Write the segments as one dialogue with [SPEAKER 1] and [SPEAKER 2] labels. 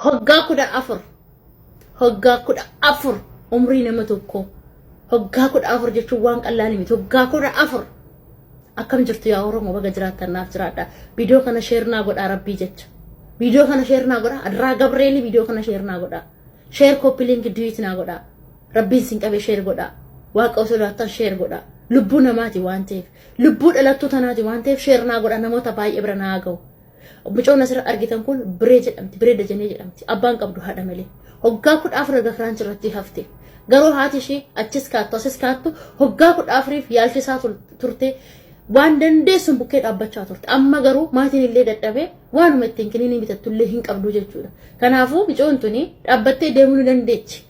[SPEAKER 1] Hoggaa 14, hoggaa 14, umrii nama tokkoo hoggaa 14 jechuun waan qallaan miti. Hoggaa 14. Akkam jirtu yaa Oromoo? Baga jiraattan, naaf jiraadha. Viidiyoo kana share naa godhaa, rabbii jecha. Viidiyoo kana share naa godhaa. Adraa Gabreeli, viidiyoo kana share naa godhaa. Share, copy link, duet naa godhaa. Rabbiin sin qabee, share godhaa. Waaqa sodaattan, share godhaa. Lubbuu namaati waan ta'eef, lubbuu dhalattuu tanaati waan ta'eef, share naa godhaa, namoota baay'ee bira naa ga'u. Mucoon asirra argitan kun Biree jedhamti. Biree Dajanee jedhamti. Abbaan qabdu, haadha malee. Hoggaa 14 erga kiraanchi irratti hafte. Garuu haati ishee achis kaattu asis kaattu, hoggaa 14f yaalchisaa turte, waan dandeessuun bukkee dhaabbachaa turte. Amma garuu maatiin illee dadhabee waanuma ittiin kiniinii bitattu illee hin qabdu jechuudha. Kanaafuu mucoon tuni dhaabbattee deemuu ni dandeechi.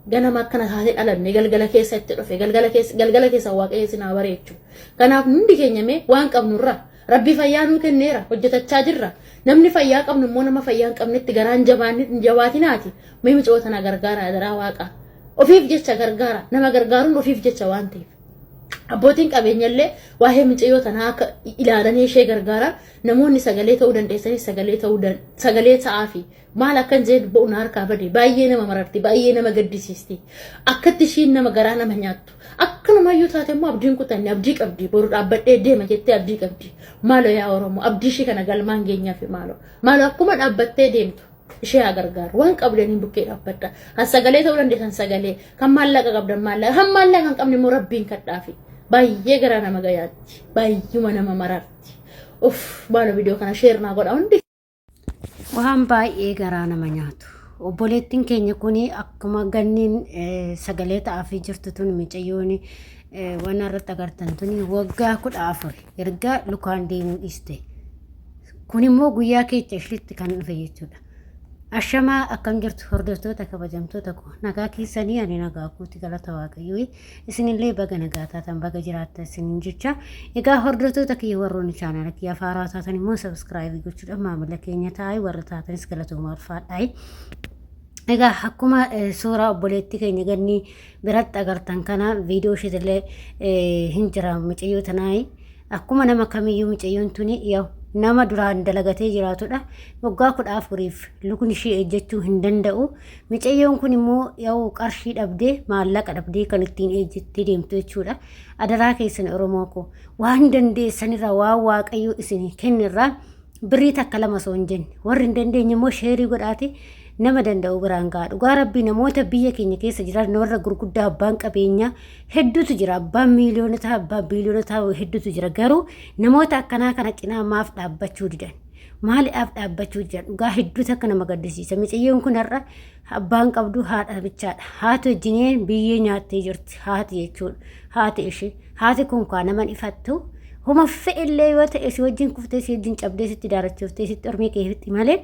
[SPEAKER 1] Ganama akkana taatee dhalanne, galgala keessa itti dhufe, galgala keessa waaqayyo isin haa bareechu. Kanaaf hundi keenya mee waan qabnurraa, Rabbi fayyaa nuu kenneera, hojjetachaa jirra. Namni fayyaa qabnu immoo nama fayyaa hin qabnetti garaan jabaatinaati. Mee mucoo tana gargaara, adaraa waaqa. Ofiif jecha gargaara. Nama gargaaruun ofiif jecha waan ta'eef. Abbootiin qabeenyallee waa'ee mucayyoo tanaa akka ilaalanii ishee gargaara. Namoonni sagalee ta'uu dandeessanis sagalee ta'uu, sagalee ta'aafi. Maal akkan jee dubba'u na harkaa bade. Baay'ee nama mararti, baay'ee nama gaddisiisti. Akkatti ishiin nama garaa nama nyaattu. Akkanumayyuu taate immoo abdiin kutanne, abdii qabdi. Boru dhaabbadhee deema jettee abdii qabdi. Maaloo yaa Oromoo, abdii ishii kana galmaan geenyaaf maaloo. Maaloo, akkuma dhaabbattee deemtu ishee haa gargaaru. Waan qabdaniin bukkee dhaabbadha. Kan sagalee ta'uu dandeessan sagalee, kan maallaqa qabdan maallaqa, kan maallaqa hin qabne immoo rabbiin kadhaafi. Baay'ee garaa nama gayaatti. Baay'uma nama mararti. Uff, maaloo viidiyoo kana share naa godha hundi.
[SPEAKER 2] Waan baay'ee garaa nama nyaatu. Obboleettiin keenya kun akkuma ganniin sagalee ta'aafii jirtu tun, mucayyoon waan irratti agartan tuni waggaa 14 erga lukaan deemuu dhiiste. Kun immoo guyyaa keessa isheetti kan dhufe jechuudha. Ashamaa, akkam jirtu hordoftoota kabajamtoota koo? Nagaa keessanii? Ani nagaa kooti, galata Waaqayyoo. Isinillee baga nagaa taatan, baga jiraattan isinin jecha. Egaa hordoftoota kiyya, warroonni chaanala kiyya haaraa taatan immoo subscribe gochuudhaan maamila keenya taa'ee, warra taatanis galatoomaa, ulfaadhaa. Egaa akkuma suuraa obboleettii keenya Gannii biratti agartan kana, viidiyoo isheetillee hin jira, mucayyoo tanaa akkuma nama kamiyyuu mucayyoon tuni yaa'u nama duraan dalagatee jiraatudha. Waggaa 14f lukni ishee ejjechuu hin danda'u. Mucayyoon kun immoo yaa'u qarshii dhabdee, maallaqa dhabdee kan ittiin ejjettee deemtu jechuudha. Adaraa keessan Oromoo koo, waan dandeessanirraa, waan Waaqayyo isin kennirraa birrii takka lama osoo hin jenne, warri hin dandeenye immoo share godhaati nama danda'u biraan ga'a. Dhugaa rabbii, namoota biyya keenya keessa jiran, warra gurguddaa, abbaan qabeenyaa hedduutu jira. Abbaan miiliyoonotaa, abbaan biiliyoonotaa hedduutu jira. Garuu namoota akkanaa kana cinaa maaf dhaabbachuu didan? Maaliidhaaf dhaabbachuu didan? Dhugaa hedduutu akka nama gaddisiisa. Mucayyoon kun har'a abbaan qabdu, haadha bichaadha. Haati wajjiniin biyyee nyaattee jirti. Haati jechuudha. Haati ishee. Haati kun kaa nama ifattu. Huma fe'illee yoo ta'e si wajjin kuftee, si wajjin cabdee, sitti daarachuuftee, sitti ormee keefitti malee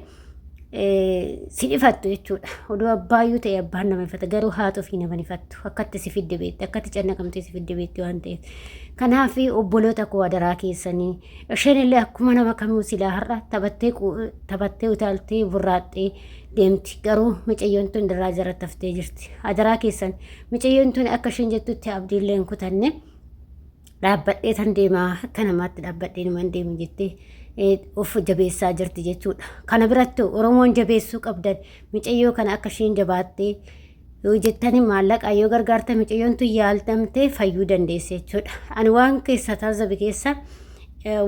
[SPEAKER 2] si ifattu jechuudha. Oduu abbaayyuu ta'e abbaan nama ifata, garuu haati ofii nama ifattu. Akkatti si fidde beekti, akkatti cannaqamtee si fidde beekti waan ta'eef. Kanaaf obboloota koo, adaraa keessanii, isheen illee akkuma nama kamuu silaa har'a taphattee taphattee utaaltee burraaxxee deemti. Garuu mucayyoon tun irraa jaratti haftee jirti. Adaraa keessan, mucayyoon tun akka isheen jettutti abdiillee hin kutanne, dhaabbadhee tan deemaa, akka namaatti dhaabbadhee numan deemu jettee of jabeessaa jirti jechuudha. Kana biratti Oromoon jabeessuu qabdan mucayyoo kana. Akka isheen jabaattee yoo jettani maallaqa yoo gargaarta, mucayyoon tun yaaltamtee fayyuu dandeesse jechuudha. Ani waan keessa taazzabe keessa,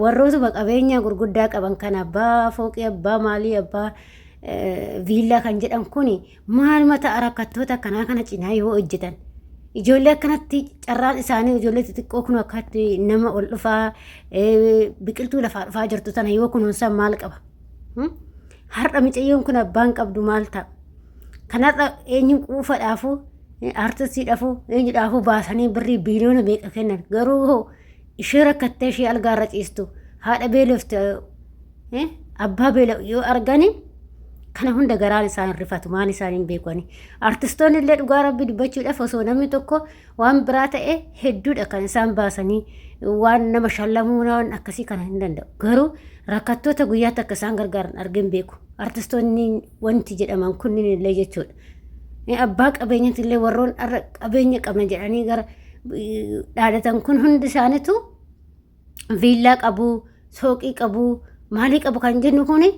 [SPEAKER 2] warrootuma qabeenya gurguddaa qaban kan abbaa fooqii, abbaa maalii, abbaa viillaa kan jedhan kuni maaluma ta'a rakkattoota akkanaa kana cinaa yoo hojjetan? Ijoollee akkanatti carraan isaanii, ijoollee xixiqqoo kun akkatti nama ol dhufaa, biqiltuu lafaa dhufaa jirtu tana yoo kunuunsan maal qaba? Har'a mucayyoon kun abbaan qabdu maal ta'a? Kanarra eenyu quufa dhaafuu, artistii dhaafuu, eenyu dhaafuu baasanii birrii biiliyoona meeqa kennan, garuu ishee rakkattee, ishee algaarra ciistu, haadha beelofte, abbaa beela'u yoo argani kana hunda garaan isaan hin rifatu, maan isaan hin beekani. Artistoonni illee dhugaa rabbii dubbachuudhaaf, osoo namni tokko waan biraa ta'e hedduudha kan isaan baasanii waan nama shallamuu, waan akkasii kana hin danda'u. Garuu rakkattoota guyyaatti akka isaan gargaaran argeen beeku. Artistoonni wanti jedhaman kunniin illee jechuudha. Abbaa qabeenyatti illee warroon qabeenya qabna jedhanii gara dhaadatan kun hundi isaaniitu viillaa qabu, sooqii qabu, maalii qabu kan jennu kuni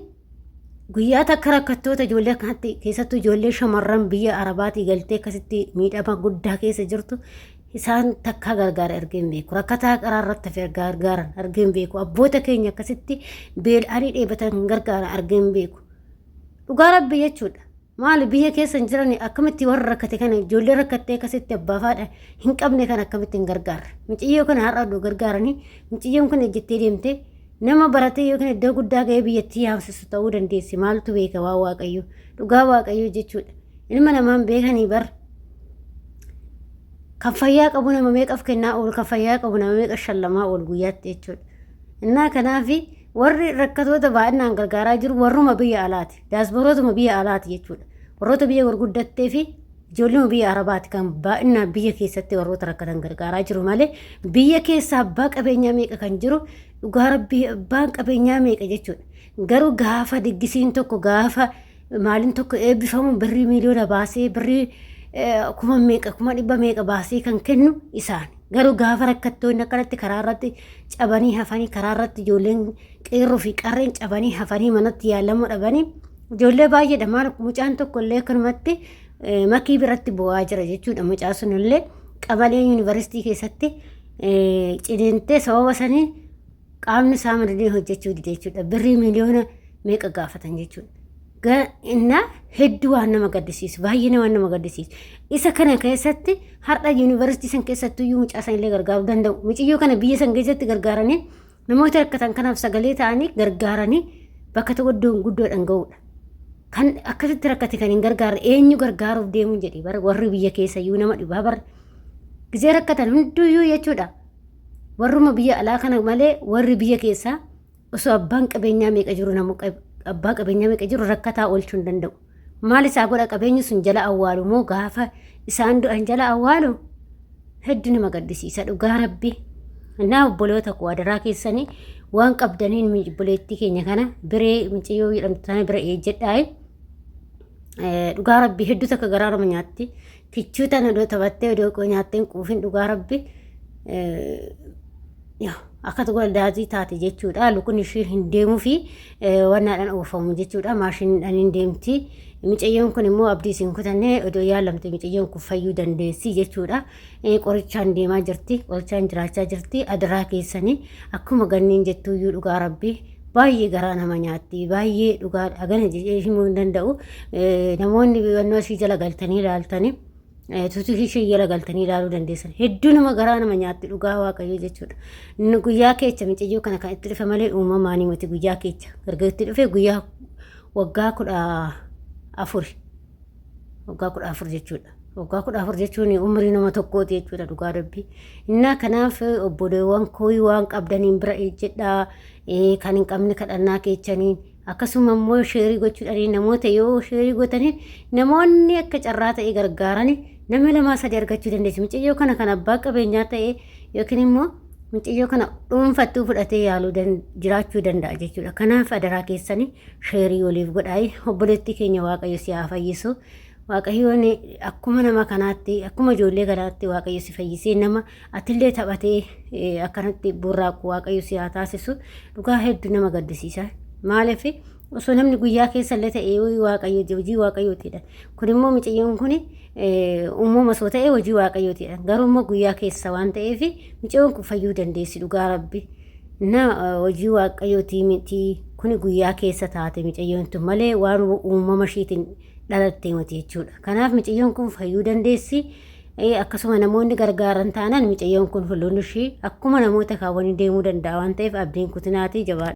[SPEAKER 2] Guyyaa takka rakkattoota ijoollee akkanatti keessattuu ijoollee shamarran biyya Arabaatii galtee akkasitti miidhama guddaa keessa jirtu isaan takkaa gargaara argee hin beeku. Rakkataa karaa irratti hafe gargaaran argee hin beeku. Abboota keenya akkasitti beel'anii dheebatan gargaaran argee hin beeku. Dhugaa rabbi jechuudha. Maali biyya keessa hin jiran akkamitti warra rakkate kana ijoollee rakkattee akkasitti abbaa fi haadha hin qabne kana akkamitti hin gargaarre. Mucayyoo kana har'a oduu gargaaranii mucayyoon kun ejjettee deemtee nama baratee yookiin iddoo guddaa ga'ee biyyattii yaamsisu ta'uu dandeessi. Maaltu beeka waan waaqayyoo. Dhugaa waaqayyoo jechuudha. Ilma namaan beekanii bar. Kan fayyaa qabu nama meeqaf kennaa oolu kan fayyaa qabu nama meeqa shallamaa oolu guyyaatti jechuudha. Innaa kanaafi warri rakkatoota baay'inaan gargaaraa jiru warruma biyya alaati. Daasborootuma biyya alaati jechuudha. Warroota biyya gurguddattee fi ijoolluma biyya Arabaati kan baay'inaan biyya keessatti warroota rakkatan gargaaraa jiru malee biyya keessa abbaa qabeenyaa meeqa kan jiru dhugaa rabbii abbaan qabeenyaa meeqa jechuudha. Garuu gaafa diggisiin tokko gaafa maaliin tokko eebbifamu birrii miiliyoona baasee birrii kuma meeqa kuma dhibba meeqa baasee kan kennu isaan. Garuu gaafa rakkattoonni akkanatti karaa irratti cabanii hafanii karaa irratti ijoolleen qeerroo fi qarreen cabanii hafanii manatti yaalamuu dhabanii ijoollee baay'eedha. Maal mucaan tokko illee akkanumatti makii biratti bu'aa jira jechuudha. Mucaa sun illee qabalee yuunivarsiitii keessatti ciniintee sababa sanii qaamni isaa madadee hojjechuu dide jechuudha. Birrii miiliyoona meeqa gaafatan jechuudha. Innaa hedduu waan nama gaddisiisu baay'ee waan nama gaddisiisu. Isa kana keessatti har'a yuunivarsiitii san keessattuu iyyuu mucaa san illee gargaaruu danda'u. Mucayyoo kana biyya san keessatti gargaaranii namoota rakkatan kanaaf sagalee ta'anii gargaaranii bakka tokko iddoon guddoodhaan ga'uudha. Kan akkasitti rakkate kan hin gargaarre eenyu gargaaruuf deemuu jedhe bara warri biyya keessa iyyuu nama dhibaa bara. Gizee rakkatan hunduyyuu jechuudha. Warruma biyya alaa kana malee warri biyya keessaa osoo abbaan qabeenyaa meeqa jiru namu abbaa qabeenyaa meeqa jiru rakkataa oolchuu hin danda'u. Maal isaa godha qabeenyi sun jala awwaalu moo gaafa isaan du'an jala awwaalu hedduu nama gaddisiisa dhugaa rabbi. Naa obboloota koo adaraa keessanii waan qabdaniin obboleettii keenya kana biree mucayyoo jedhamtu tana bira eejjedhaayi. Dhugaa rabbi hedduu takka garaa nama nyaatti. Kichuu tana odoo taphattee odoo nyaattee hin quufin dhugaa rabbi. Akka waldaazii taate jechuudha. Lukni ishee hin deemuu fi wannaadhaan oofamu jechuudha. Maashiniidhaan hin deemti. Mucayyoon kun immoo abdii isin kutannee odoo yaalamte mucayyoon kun fayyuu dandeessi jechuudha. Qorichaan deemaa jirti. Qorichaan jiraachaa jirti. Adaraa keessanii akkuma ganniin jettuuyyuu dhugaa rabbii baay'ee garaa nama nyaatti. Baay'ee dhugaa hagana jedhee himuu hin danda'u. Namoonni wannoo ishii jala galtanii ilaaltanii. Tutuu ishee jala galtanii ilaaluu dandeessan. Hedduu nama garaa nama nyaatti dhugaa waaqayyoo jechuudha. Inni guyyaa keessa mucayyoo kana kan itti dhufe malee uumamaanii miti guyyaa keessa. Erga itti dhufe guyyaa waggaa 14. Waggaa 14 jechuudha. Waggaa 14 jechuun umrii nama tokkooti jechuudha dhugaa dubbii. Innaa kanaaf obboleewwan koo waan qabdaniin bira ejjedhaa kan hin qabne kadhannaa keechaniin akkasuma immoo sheerii gochuudhaan namoota yoo sheerii gootanii namoonni akka carraa ta'e gargaarani nama lamaa sadii argachuu dandeessu. Mucayyoo kana kan abbaa qabeenyaa ta'e yookiin immoo mucayyoo kana dhuunfattuu fudhatee yaaluu jiraachuu danda'a jechuudha. Kanaaf adaraa keessanii sheerii waliif godhaayi obboleettii keenya Waaqayyo si haa fayyisu. Waaqayyoon akkuma nama kanaatti akkuma ijoollee kanaatti Waaqayyo si fayyisee nama atillee taphatee akkanatti burraaqu Waaqayyo si haa taasisu. Dhugaa hedduu nama gaddisiisa. Maaliif osoo namni guyyaa keessa illee ta'e Waaqayyo hojii Waaqayyootiidha. Kun immoo mucayyoon kun uumama osoo ta'e hojii Waaqayyootiidha. Garuu immoo guyyaa keessa waan ta'eef mucayyoon kun fayyuu dandeessi dhugaa rabbi. Na hojii Waaqayyootii miti kun guyyaa keessa taate mucayyoon tun malee waan uumama ishiitiin dhalattee miti jechuudha. Kanaaf mucayyoon kun fayyuu dandeessi. Akkasuma namoonni gargaaran taanaan mucayyoon kun fulluun ishii akkuma namoota kaawwanii deemuu danda'a waan ta'eef abdiin kutinaatii jabaadha.